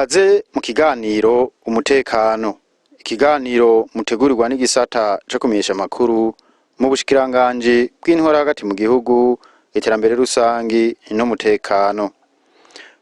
Kaze mu kiganiro umutekano, ikiganiro mutegurirwa n'igisata co kumenyesha amakuru mu bushikiranganji bw'intwaro hagati mu gihugu, iterambere rusangi n'umutekano.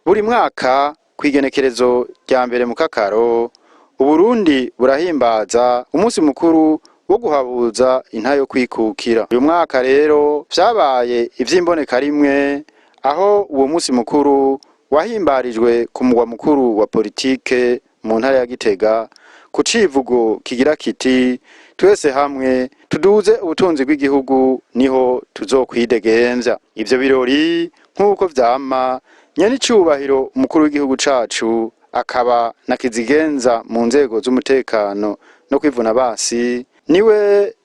Buri mwaka kw'igenekerezo rya mbere mu Kakaro, Uburundi burahimbaza umunsi mukuru wo guhabuza intahe yo kwikukira. Uyu mwaka rero vyabaye ivy'imboneka rimwe, aho uwo munsi mukuru wahimbarijwe ku mugwa mukuru wa politike mu ntara ya Gitega, ku civugo kigira kiti: "Twese hamwe tuduze ubutunzi bw'igihugu, niho tuzokwidegemvya." Ivyo birori, nk'uko vyama, nyenicubahiro umukuru w'igihugu cacu akaba na kizigenza mu nzego z'umutekano no kwivuna basi, niwe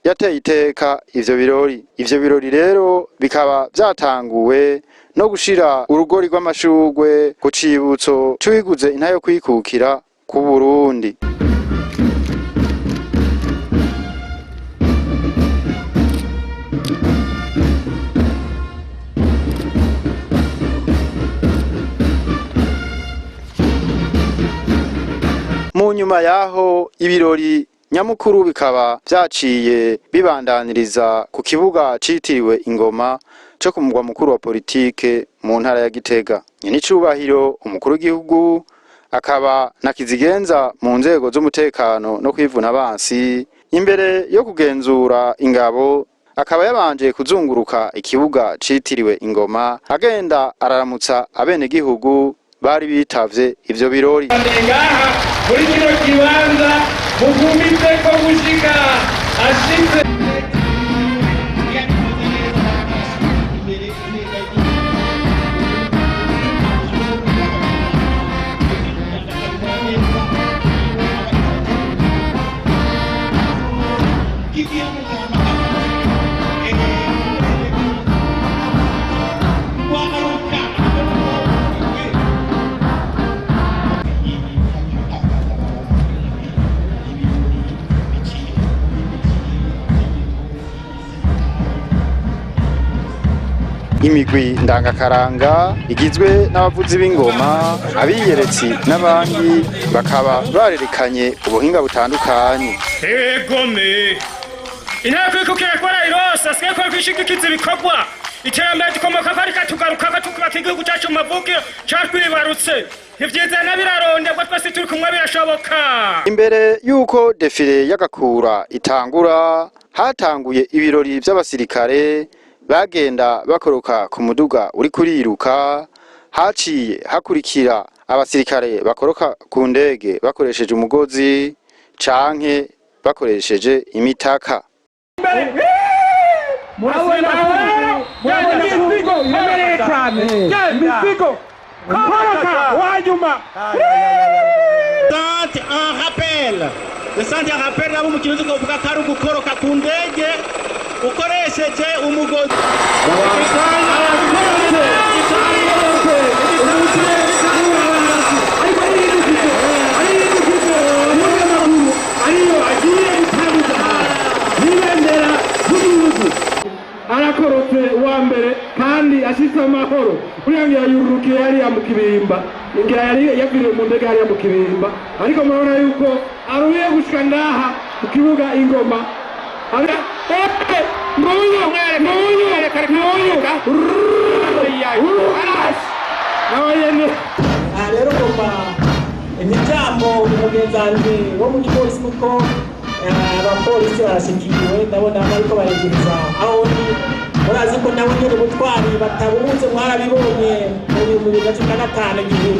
yateye iteka ivyo birori. Ivyo birori rero bikaba vyatanguwe no gushira urugori rw'amashurwe ku cibutso c'uwiguze intahe yo kwikukira ku Burundi. Mu nyuma yaho, ibirori nyamukuru bikaba vyaciye bibandaniriza ku kibuga citiriwe Ingoma co ku mugwa mukuru wa politike mu ntara ya Gitega. Nyenicubahiro umukuru w'igihugu akaba na kizigenza mu nzego z'umutekano no kwivuna abansi, imbere yo kugenzura ingabo, akaba yabanje kuzunguruka ikibuga citiriwe Ingoma, agenda araramutsa abenegihugu bari bitavye ivyo birori. Ngaha muri kino kibanza mugumize ko gushika ashitse. Imigwi ndangakaranga igizwe n'abavuzi b'ingoma, abiyeretsi n'abandi bakaba barerekanye ubuhinga butandukanye. Egome, inteko kwikukira twarayironse, asigaye ko kwishigikiza ibikorwa iterambere dukomoka ko, ariko tugaruka tukubaka igihugu cyacu mu mavukiro catwibarutse. Ntivyizana, biraronderwa, twese turi kumwe birashoboka. Imbere y'uko défilé y'agakura itangura, hatanguye ibirori vy'abasirikare bagenda bakoroka ku muduga uri kuriruka. Haciye hakurikira abasirikare bakoroka ku ndege bakoresheje umugozi canke bakoresheje imitaka. Murabona imizigo iremereye cyane, imizigo koroka wanyuma. Descente en rappel. Descente en rappel nabo mu kirundi twavuga ko ari ugukoroka ku ndege ukoresheje umugozi. Ariyo agiye gutanguza n'ibendera ry'igihugu, arakorotse uwa mbere kandi ashitse amahoro. Uriya ngira yururukiye hariya mu Kibimba, ngira yari yaviriye mu ndege hariya mu Kibimba, ariko murabona yuko aruye gushika ngaha ku kibuga Ingoma. Nguyu, nguyu, nguyu nawe nyene. Aha rero ngomba ijambo umugenzi wanje wo mu gipolisi, kuko abapolisi barashikiwe, ndabona bariko baregereza aho ndi. Murazi ko nabo nyene ubutwari batabubuze, mwarabibonye mu 2015 igihe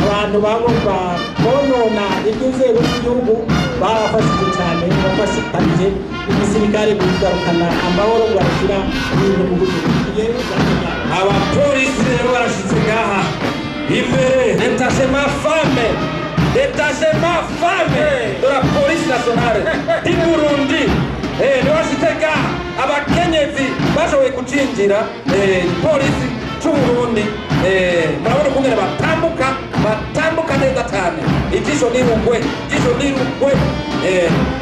abantu bagomba konona iby'inzego z'igihugu, barafashije cyane, bafashikanije igisirikare kugarukana amahoro, barashyira ibintu mu buryo. Abapolisi rero barashitse ngaha imbere. Détachement femme, détachement femme de la police nationale du Burundi, nibo bashitse ngaha. Abakenyezi bashoboye kucinjira polisi c'u Burundi. Murabona ukungene batambuka, batambuka neza cane. Ijisho nirugwe, ijisho nirugwe.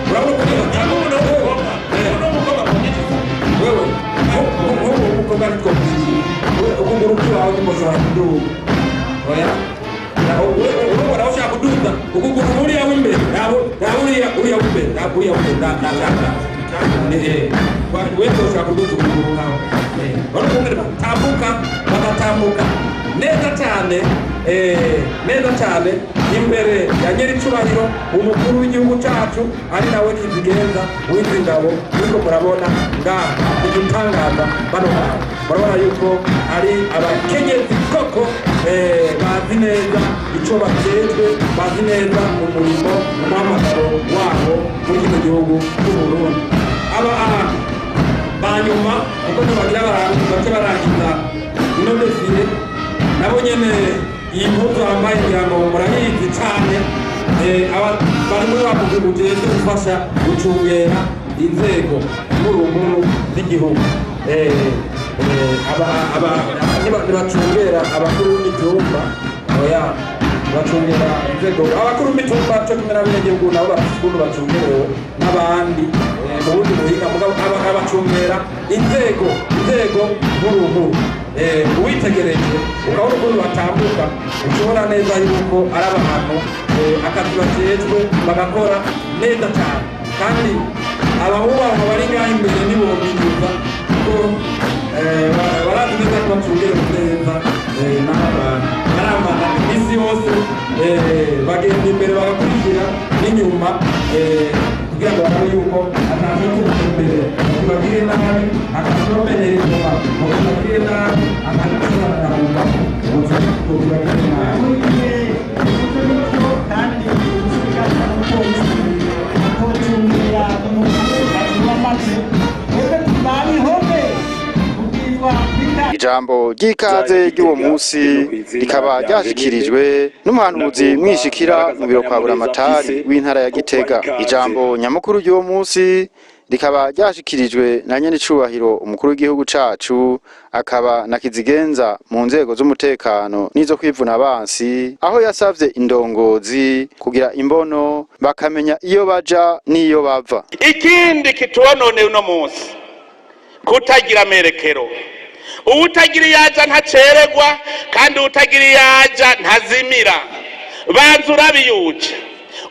Murabona ukungene batambuka. Wewe nk'ubu umukobwa ntitwokwinjira, ukuguru k'iwawe ntimoshobora kuduga. Oya, urubona ushaka kuduga. kuduza ukuguru uriya w'imbere, raba uriya, uriya w'imbere, raba uriya w'imbere, ndashaka wewe ushaka kuduza ukuguru nkawe. Urabona ukungene batambuka, bagatambuka neza cyane, neza cyane imbere ya nyiricubahiro umukuru w'igihugu cacu, ari nawe kizigenza w'izi ngabo muriko murabona ngaha. Igitangaza, bano bantu murabona yuko ari abakenyezi koko, bazi neza ico bajejwe, bazi neza umurimo, umuhamagaro wabo muri kino gihugu c'Uburundi. Aba aha banyuma, kuko ntibagira bace barangiza ino défilé, nabo nyene iyi mpuzu bambaye ngira ngo murayizi cane. Aba bari muri wa mugwi ujejwe gufasha gucungera inzego nkuru z'igihugu. Aba ntibacungera abakuru b'imitumba, oya, bacungera inzego. Abakuru b'imitumba co kimwe n'abenegihugu nabo barafise ukuntu bacungerewe n'abandi, mu bundi buhinga, mugabo aba abacungera inzego nkuru nkuru. Uwitegereje ukabona ukuntu batambuka, ushobora neza yuko ari abantu, akazi bajejwe bagakora neza cyane. Kandi abahubahwa bari ngaha imbere nibobinyuza, kuko barazi neza ko bacungerewe neza, n'aba barambana iminsi yose, bagenda imbere bagakurikira n'inyuma, kugira ngo barabe yuko atacoturuka imbere ngo kibagire nabi, akakibamenyera inyuma ngo kibagire nabi, akakibamenyera ngo kibagire nabi. Muri gihe bivuze bityo, kandi umusirikare n'umupolisi atocungera umuntu aciwe amatwi, twebwe tubabihome kubwizwa kwita. Ijambo ry'ikaze ry'uwo munsi rikaba ryashikirijwe n'umuhanuzi mwishikira mu biro kwa Buramatari w'intara ya Gitega. Ijambo nyamukuru ry'uwo munsi rikaba ryashikirijwe na nyenicubahiro umukuru w'igihugu cacu, akaba na kizigenza mu nzego z'umutekano n'izo kwivuna abansi, aho yasavye indongozi kugira imbono, bakamenya iyo baja n'iyo bava. Ikindi kitubononeye uno munsi, kutagira amerekero. Uwutagira iyo aja ntacererwa, kandi uwutagira iyo aja ntazimira. Banza urabiyuje,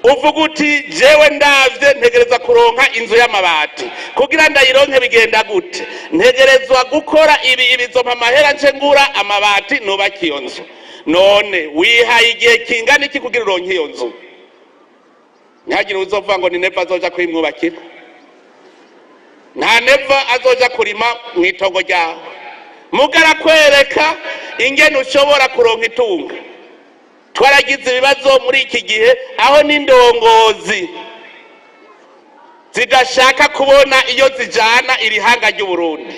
uvuga uti: "Jewe ndavye ntegereza kuronka inzu y'amabati. Kugira ndayironke bigenda gute? Ntegerezwa gukora ibi, ibizompa amahera, nce ngura amabati, nubaka iyo nzu." None wihaye igihe kingana iki kugira uronke iyo nzu? Ntihagire uzovuga ngo ni Neva azoja kuyimwubakira. Nta Neva azoja kurima mu itongo ryawe, mugara kwereka ingene ushobora kuronka itunga. Twaragize ibibazo muri iki gihe aho n'indongozi zidashaka kubona iyo zijana iri hanga ry'Uburundi.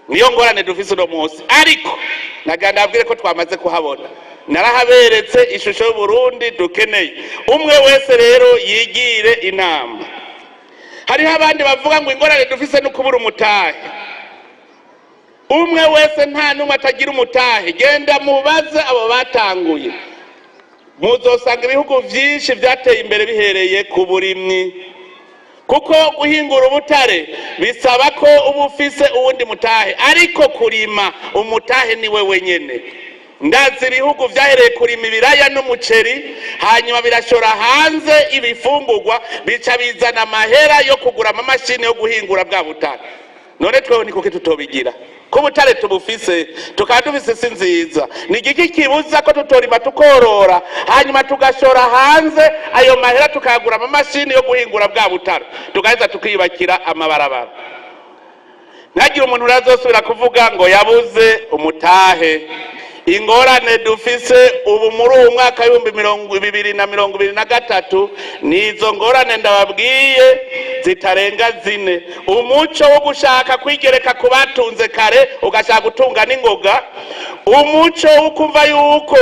Niyo ngorane dufise uno munsi, ariko nagira ndabwire ko twamaze kuhabona. Narahaberetse ishusho y'Uburundi dukeneye. Umwe wese rero yigire inama. Hariho abandi bavuga ngo ingorane dufise no kubura umutahe. Umwe wese, nta n'umwe atagira umutahe. Genda mubaze abo batanguye, muzosanga ibihugu vyinshi vyateye imbere bihereye ku burimyi, kuko guhingura ubutare bisaba ko uba ufise uwundi mutahe, ariko kurima umutahe ni we wenyene. Ndazi ibihugu vyahereye kurima ibiraya n'umuceri, hanyuma birashora hanze ibifungurwa, bica bizana amahera yo kugura amamashini yo guhingura bwa butare. None twewe ni kuki tutobigira, ko ubutare tubufise, tukaba dufise isi nziza? Ni igiki kibuza ko tutorima, tukorora, hanyuma tugashora hanze, ayo mahera tukayagura amamashini yo guhingura bwa butare, tugaheza tukiyubakira amabarabara? Ntihagire umuntu urazosubira kuvuga ngo yabuze umutahe. Ingorane dufise ubu muri uwu mwaka w'2023 ni izo ngorane ndababwiye zitarenga zine: umuco wo gushaka kwigereka ku batunze kare, ugashaka gutunga n'ingoga; umuco wo kumva yuko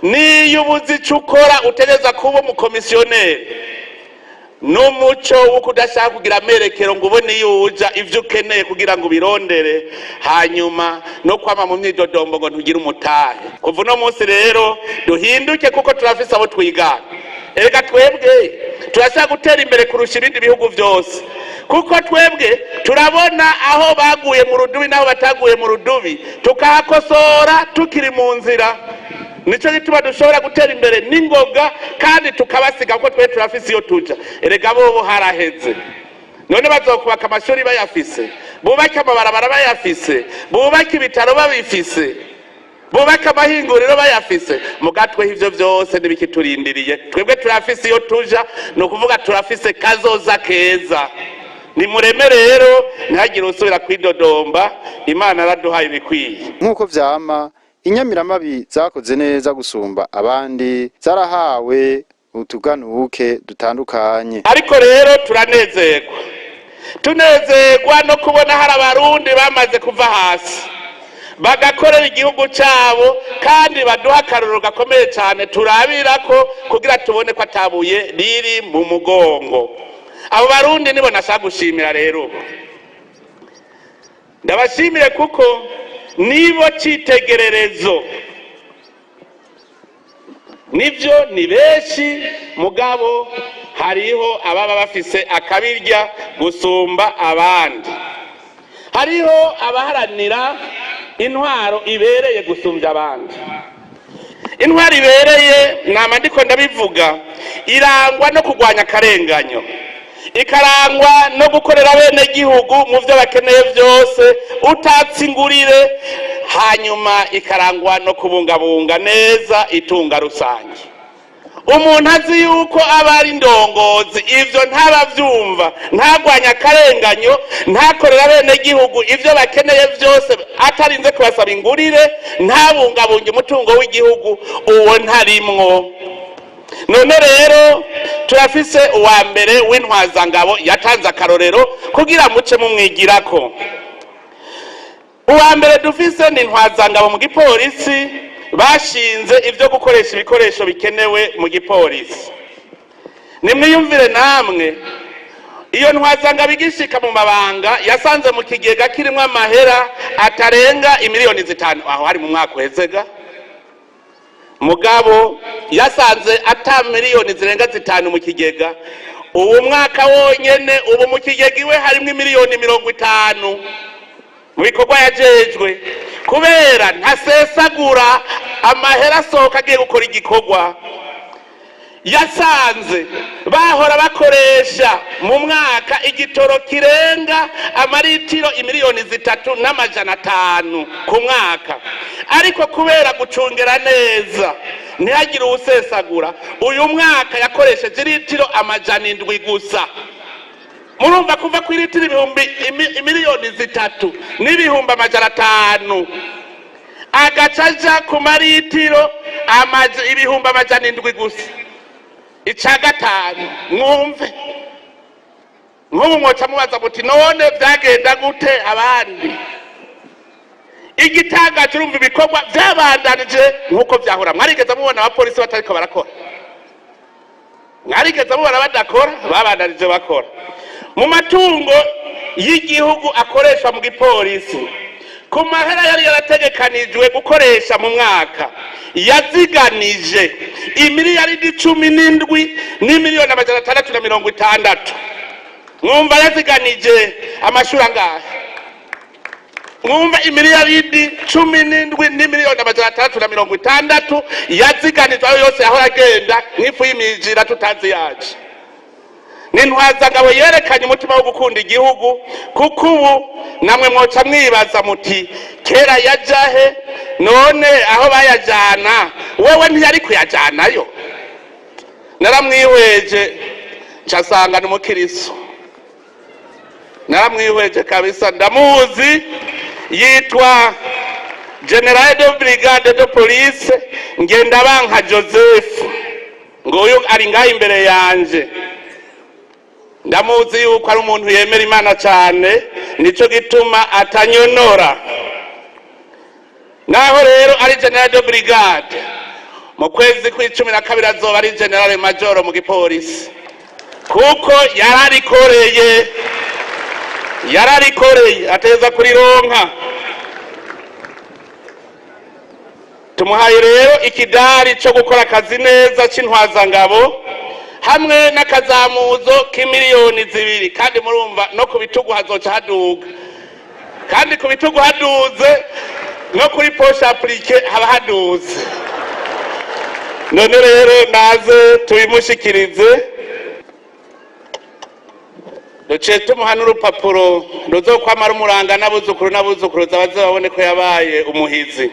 niyo ubuze ico ukora utegereza kuba umukomisiyoneri; n'umuco wo kudashaka kugira amerekero ngo ubone iyo uja, ivyo ukeneye kugira ngo ubirondere, hanyuma no kwama mu myidodombo ngo ntugire umutahe. Kuva uno munsi rero duhinduke, kuko turafise abo twigana. Erega twebwe turashaka gutera imbere kurusha ibindi bihugu vyose, kuko twebwe turabona aho baguye mu rudubi n'aho bataguye mu rudubi, tukahakosora tukiri mu nzira. Nico gituma dushobora gutera imbere n'ingoga kandi tukabasiga, kuko twe turafise iyo tuja. Erega bobo haraheze. None bazokubaka amashuri bayafise, bubake amabarabara bayafise, bubake ibitaro babifise, bubake amahinguriro bayafise? Mugatweho ivyo vyose ntibikiturindiriye. Twebwe turafise iyo tuja, ni ukuvuga turafise kazoza keza. Nimureme rero, ntihagire usubira kwidodomba. Imana yaraduhaye ibikwiye. Nk'uko vyama, inyamiramabi zakoze neza gusumba abandi zarahawe utuganuke dutandukanye. Ariko rero turanezerwa, tunezerwa no kubona hari Abarundi bamaze kuva hasi bagakorera igihugu cyabo, kandi baduha akarorero gakomeye cyane turabira ko kugira tubone ko atabuye riri mu mugongo. Abo Barundi nibo nashaka gushimira. Rero ubu ndabashimire kuko nibo citegererezo. Nivyo, ni benshi, mugabo hariho ababa bafise akabirya gusumba abandi, hariho abaharanira intwaro ibereye gusumbya abandi. Intwaro ibereye, nama ndiko ndabivuga, irangwa no kurwanya akarenganyo, ikarangwa no gukorera bene gihugu mu byo bakeneye byose utatse ingurire, hanyuma ikarangwa no kubungabunga neza itunga rusange. Umuntu azi yuko aba ari indongozi, ivyo ntabavyumva, ntagwanya akarenganyo, ntakorera bene gihugu ivyo bakeneye byose atarinze kubasaba ingurire, ntabungabunge umutungo w'igihugu, uwo ntarimwo. None rero turafise uwa mbere w'intwazangabo yatanze akarorero kugira muce mumwigirako. Uwa mbere dufise ni intwazangabo mu gipolisi bashinze ibyo gukoresha ibikoresho bikenewe mu gipolisi. Nimwiyumvire namwe, iyo ntwazangabo igishika mu mabanga yasanze mu kigega kirimwo amahera atarenga imiliyoni 5. Aho hari mu mwaka uhezega. Mugabo yasanze ata miliyoni zirenga 5 mu kigega. Ubu mwaka wonyene, ubu mu kigega iwe harimwo imiliyoni 50 mu bikorwa yajejwe, kubera ntasesagura amahera asohoka agiye gukora igikorwa. Yasanze bahora bakoresha mu mwaka igitoro kirenga amaritiro imiliyoni 3,500 ku mwaka, ariko kubera gucungera neza ntihagire uwusesagura, uyu mwaka yakoresheje iritiro 700 gusa. Murumva, kuva ku iritiro imiliyoni 3,500,000 agaca aja ku maritiro 700,000 gusa, ica gatanu. Mwumve, nk'ubu mwoca mubaza muti: "None byagenda gute abandi?" Igitangaje, urumva ibikorwa byabandanije nk'uko byahora. Mwarigeze mubona abapolisi batariko barakora? Mwarigeze mubona badakora? Babandanije bakora. Mu matungo y'igihugu akoreshwa mu gipolisi, ku mahera yari yarategekanijwe gukoresha mu mwaka, yaziganije imiliyaridi 17,660,000,000. Mwumva yaziganije amashuri angahe? Mwumva, imiliyaridi 17,660,000,000 yaziganijwe. Ayo yose yahora agenda nk'ifu y'imijira tutazi yaje. Ni ntwazangabo yerekanye umutima wo gukunda igihugu, kuko ubu namwe mwoca mwibaza muti: "Kera yajahe? None aho bayajana wewe ntiyari kuyajanayo?" Naramwihweje ncasanga ni umukiriso. Naramwihweje kabisa, ndamuzi, yitwa Général de Brigade de Police Ngendabanka Joseph. Nguyu ari ngaho imbere yanje. Ndamuzi yuko ari umuntu yemera Imana cyane, nico gituma atanyonora. Naho rero ari général de brigade, mu kwezi kw'12 azoba ari général major mu gipolisi, kuko yararikoreye, yararikoreye, ateza kurironka. Tumuhaye rero ikidari cyo gukora akazi neza c'intwazangabo hamwe n'akazamuzo k'imiliyoni 2. Kandi murumva, no ku bitugu hazoca haduga, kandi ku bitugu haduze, no kuri poche appliquée haba haduze. None rero naze tubimushikirize, duciye tumuha n'urupapuro ruzokwamara umuranga n'abuzukuru n'abuzukuruza baze babone ko yabaye umuhizi.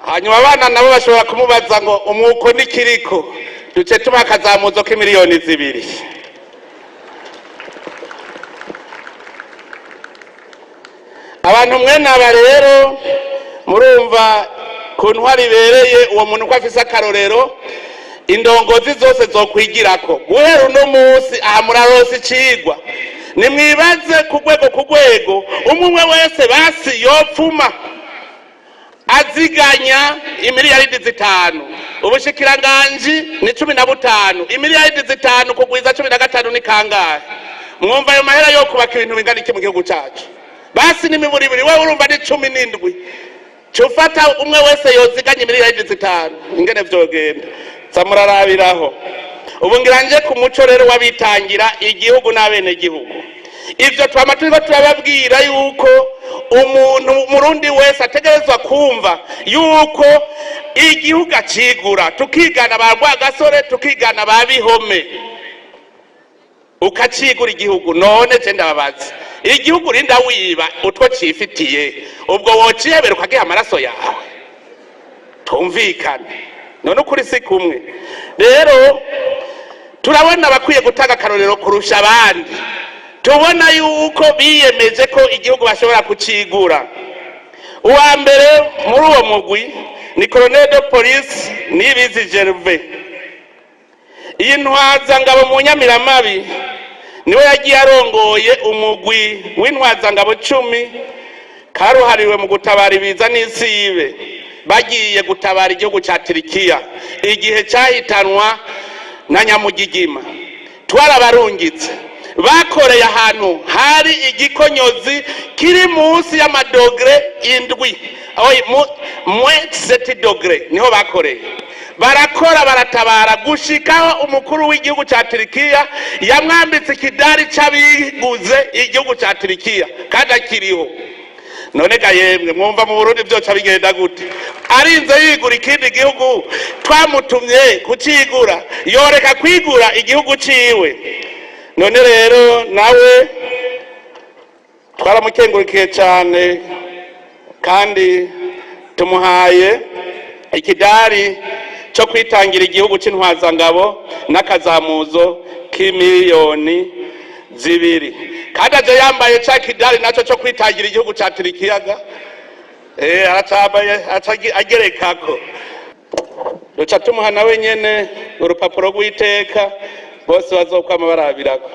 Hanyuma abana nabo bashobora kumubaza ngo umwuko n'ikiriko, duce tubaha akazamuzo k'imiliyoni 2. Abantu mwene aba rero murumva ku ntwari ibereye uwo muntu ko afise akarorero, indongozi zose zokwigirako guhera uno munsi. Aha muraronse icigwa, nimwibaze ku rwego ku rwego, umwe umwe wese basi yopfuma aziganya imiliyaridi 5. Ubushikiranganji ni 15, imiliyaridi 5 kugwiza 15 ni kangahe? Mwumva ayo mahera yo kubaka ibintu bingana iki mu gihugu cacu? Basi n'imiburiburi wewe urumva ni 17. Cufata umwe wese yoziganya imiliyaridi 5, ingene vyogenda zamurarabiraho. Ubu ngira nje ku muco rero w'abitangira igihugu n'abenegihugu. Ivyo twama turiko turababwira yuko umuntu murundi wese ategerezwa kumva yuko igihugu acigura, tukigana ba Rwagasore, tukigana ba Bihome, ukacigura igihugu. None je ndababaza, igihugu rinda wiba utwo cifitiye, ubwo wocihebera ukagiha amaraso yawe? Tumvikane none, ukuri si kumwe. Rero turabona abakwiye gutanga akarorero kurusha abandi, tubona yuko biyemeje ko igihugu bashobora kucigura. Uwa mbere muri uwo mugwi ni colonel de police Nibizi Gervais. Iyi ntwazangabo mu Nyamiramabi niwe yagiye arongoye umugwi w'intwazangabo 10 karuhariwe mu gutabara ibiza n'isibe, bagiye gutabara igihugu ca Turikiya igihe cyahitanwa na Nyamugigima. Twarabarungitse, bakoreye ahantu hari igikonyozi kiri munsi y'amadogere 7, moins sept degrés, niho bakoreye, barakora, baratabara gushikaho umukuru w'igihugu ca Turikiya yamwambitse ikidari c'abiguze igihugu ca Turikiya kandi akiriho. None ga yemwe, mwumva mu Burundi vyoca bigenda gute? Arinze yigura ikindi gihugu twamutumye kucigura, yoreka kwigura igihugu ciwe? None rero nawe twaramukengurukiye cyane, kandi tumuhaye ikidari cyo kwitangira igihugu c'intwazangabo n'akazamuzo k'imiliyoni 2. Kandi aje yambaye ca kidari naco co kwitangira igihugu ca Turikiyaga, aracambaye agerekako. Duca tumuha nawe nyene urupapuro rw'iteka bose bazokwama barabirako.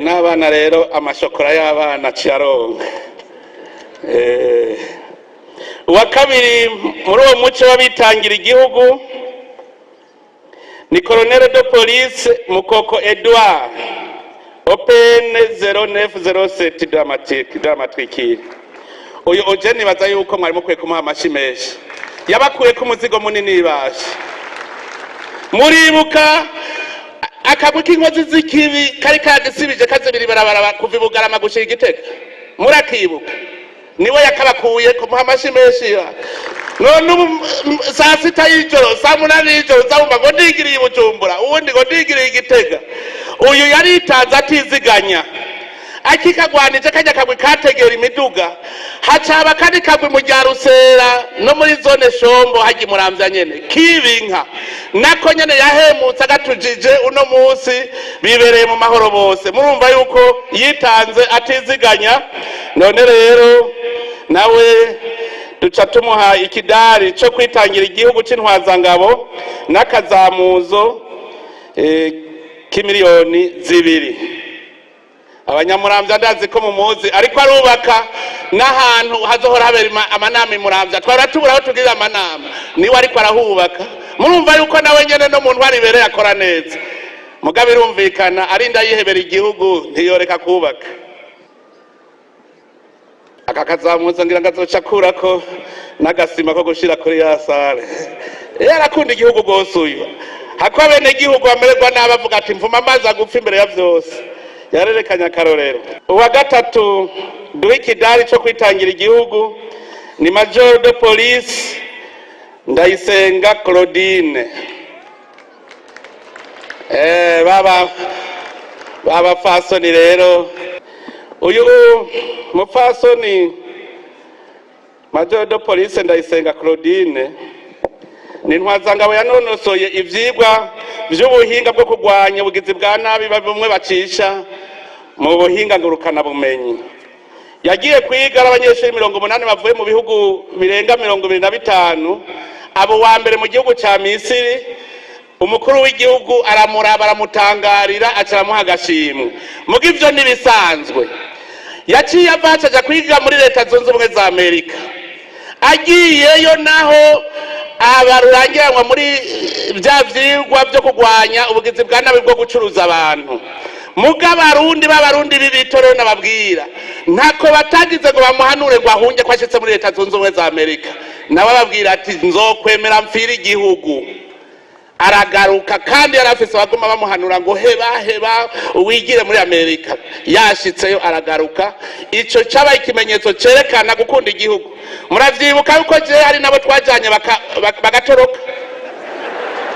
N'abana rero, amashokora y'abana aciye. Uwa kabiri muri uwo muco w'abitangira igihugu ni colonel de police Mukoko Edouard, OPN 0907 de matricule. Uyu uje nibaza yuko mwari mukwiye kumuha amashi menshi, yabakuyeko umuzigo munini bashe. Muribuka akagwi k'inkozi z'ikibi kari kagisibije kazibira ibarabara kuva i Bugarama gushika Igitega? Murakibuka? Niwe yakabakuye, kumuha amashi menshi. None ubu saa 6 y'ijoro, saa 8 y'ijoro, uzabumva ngo ndigiriye i Bujumbura, uwundi ngo ndigiriye i Gitega. Uyu yaritanze atiziganya, akikagwanije kajya kagwi kategera imiduga. Hacaba kandi kagwi mu rya Rusera no muri zone Shombo hajya Imuramvya nyene kibinka, nako nyene yahemutse agatujije. Uno munsi bibereye mu mahoro bose. Murumva yuko yitanze atiziganya. None rero nawe duca tumuha ikidari co kwitangira igihugu c'intwazangabo n'akazamuzo k'imiliyoni 2. Abanyamuramvya ndazi ko mumuzi, ariko arubaka n'ahantu hazohora habera amanama imuramvya. Twara tubura aho tugirira amanama, niwe ariko arahubaka. Murumva yuko nawe nyene no mu ntwari ibereye akora neza. Mugabo irumvikana, arinda yihebera igihugu ntiyoreka kubaka. Aka kazamuzo ngira ngo azoca akurako n'agasima ko gushira kuri ya sare. Arakunda igihugu rwose uyu, hako abenegihugu bamererwa nabi avuga ati mvuma amazi agupfa imbere ya vyose. Yarerekanye akarorero. Uwa gatatu duha ikidari cyo kwitangira igihugu ni Major de Police Ndayisenga Claudine. Baba baba fasoni rero, uyu mupfasoni Major de Police Ndayisenga Claudine ni ntwazangabo yanonosoye ivyigwa vy'ubuhinga bwo kurwanya ubugizi bwa nabi bumwe bacisha mu buhinga ngurukanabumenyi. Yagiye kwiga ari abanyeshuri 80 bavuye mu bihugu birenga 25, abo wa mbere mu gihugu ca Misiri. Umukuru w'igihugu aramuraba, aramutangarira, aca aramuha agashimwe. Muga ivyo ntibisanzwe. Yaciye ava aca kwiga muri Leta Zunze Ubumwe za Amerika. Agiyeyo naho aba rurangiranwa muri bya vyigwa vyo kurwanya ubugizi bwa nabi bwo gucuruza abantu. Muga Abarundi b'Abarundi b'ibitorero nababwira, ntako batagize ngo bamuhanure ngo ahunge ko ashitse muri Leta Zunze Ubumwe za Amerika. Nawe ababwira ati: "Nzokwemera mpfira igihugu." Aragaruka, kandi yari afise abaguma bamuhanura ngo: "Heba, heba, wigire muri Amerika." Yashitseyo aragaruka. Ico cabaye ikimenyetso cerekana gukunda igihugu. Muravyibuka yuko je hari nabo twajanye bagatoroka,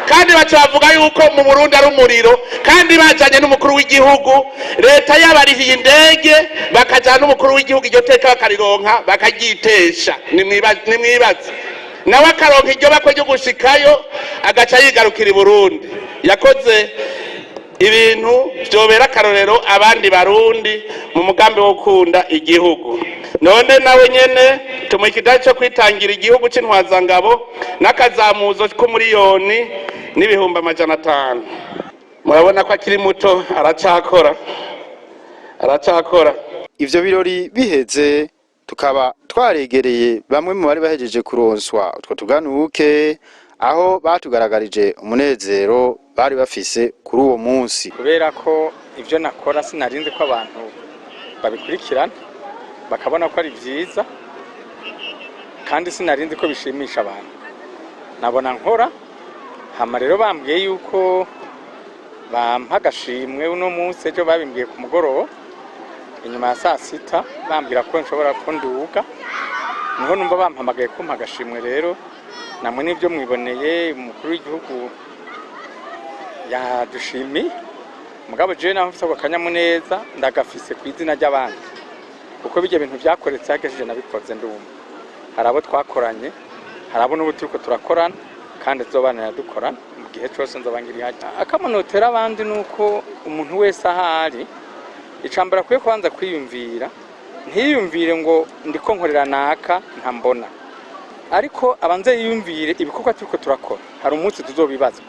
kandi baca bavuga yuko mu Burundi ari umuriro, kandi bajanye n'umukuru w'igihugu, leta yabarihiye indege, bakajana n'umukuru w'igihugu, iryo teka bakarironka bakaryitesha. Nimwibaze nawe akaronka iryo bakwe ryo gushikayo, agaca yigarukira i Burundi. Yakoze ibintu vyobera akarorero abandi Barundi mu mugambi wo gukunda igihugu. None nawe nyene tumuha ikidari co kwitangira igihugu c'intwazangabo n'akazamuzo k'umuriyoni n'ibihumbi 500. Murabona ko akiri muto, aracakora, aracakora. Ivyo birori biheze, tukaba twaregereye bamwe mu bari bahejeje kuronswa utwo tuganuke, aho batugaragarije umunezero bari bafise kuri uwo munsi. Kubera ko ibyo nakora sinarinzi ko abantu babikurikirana bakabona ko ari byiza, kandi sinarinzi ko bishimisha abantu. Nabona nkora, hama rero bambwiye yuko bampa agashimwe uno munsi. Ejo babimbwiye ku mugoroba inyuma ya saa sita, bambwira ko nshobora ko nduga, niho numva bampamagaye kumpa agashimwe. Rero namwe nibyo mwiboneye, umukuru w'igihugu yadushimiye. Mugabo jewe naho mfise ako kanyamuneza, ndagafise ku izina ry'abandi, kuko bijya bintu byakoretse hagejeje nabikoze ndumva hari abo twakoranye, hari abo n'ubu turiko turakorana, kandi tuzobanira dukorana mu gihe cose nzoba ngiri hajya. Akamunotera abandi ni uko umuntu wese ahari, icambere akwiye kubanza kwiyumvira, ntiyiyumvire ngo ndiko nkorera naka ntambona, ariko abanze yiyumvire ibikorwa turiko turakora. Hari umunsi tuzobibazwa.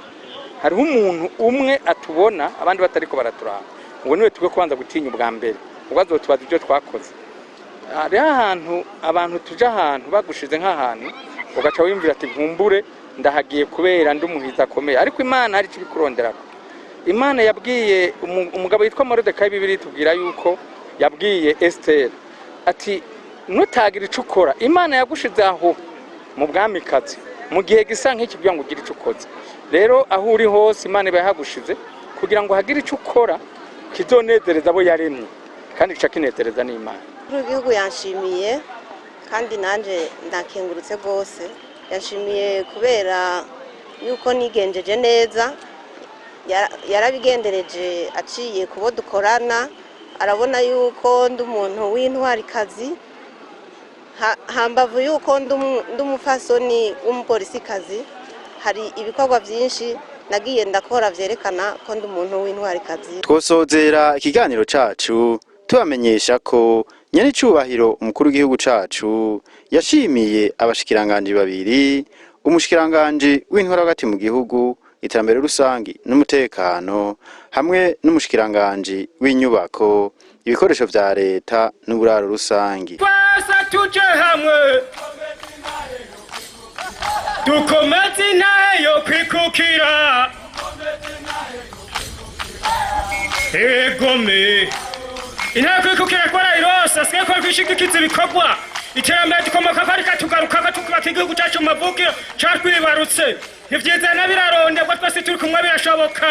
Hariho umuntu umwe atubona abandi batariko baraturaba, uwo niwe tukwiye kubanza gutinya ubwa mbere, ubwo azotubaza ibyo twakoze. Hariho ahantu abantu tuja, ahantu bagushize nk'ahantu, ugaca wiyumvira ati: "Nkumbure ndahagiye kubera ndi umuhizi akomeye." Ariko Imana hari icyo ibikuronderako. Imana yabwiye umugabo yitwa Moridekayi, Bibiri tubwira yuko yabwiye Esiteri ati: "Nutagira icyo ukora, Imana yagushize aho mu bwamikazi mu gihe gisa nk'iki kugira ngo ugire icyo ukoze." Rero aho uri hose, Imana iba yahagushize kugira ngo hagire icyo ukora kizonezereza abo yaremye, kandi gica kinezereza n'Imana. Umukuru w'igihugu yanshimiye, kandi nanjye ndakengurutse rwose. Yanshimiye kubera yuko nigenjeje neza. Yarabigendereje aciye ku bo dukorana, arabona yuko ndi umuntu w'intwarikazi. Hambavu yuko ndi umupfasoni w'umupolisikazi, hari ibikorwa byinshi nagiye ndakora vyerekana ko ndi umuntu w'intwarikazi. Twosozera ikiganiro cacu tubamenyesha ko nyenicubahiro umukuru w'igihugu cacu yashimiye abashikiranganji babiri: umushikiranganji w'intwaro hagati mu gihugu, iterambere rusangi n'umutekano, hamwe n'umushikiranganji w'inyubako, ibikoresho vya leta n'uburaro rusangi. Twese tuje hamwe dukomeze intahe yo kwikukira. Egome, intahe yo kwikukira twarayirose, asigaye ko twishigikiza ibikorwa iterambere dukomoka ko, ariko tugaruka tukubaka igihugu cyacu mu mavukiro catwibarutse. Ntivyizana, birarondegwa. Twese turi kumwe birashoboka.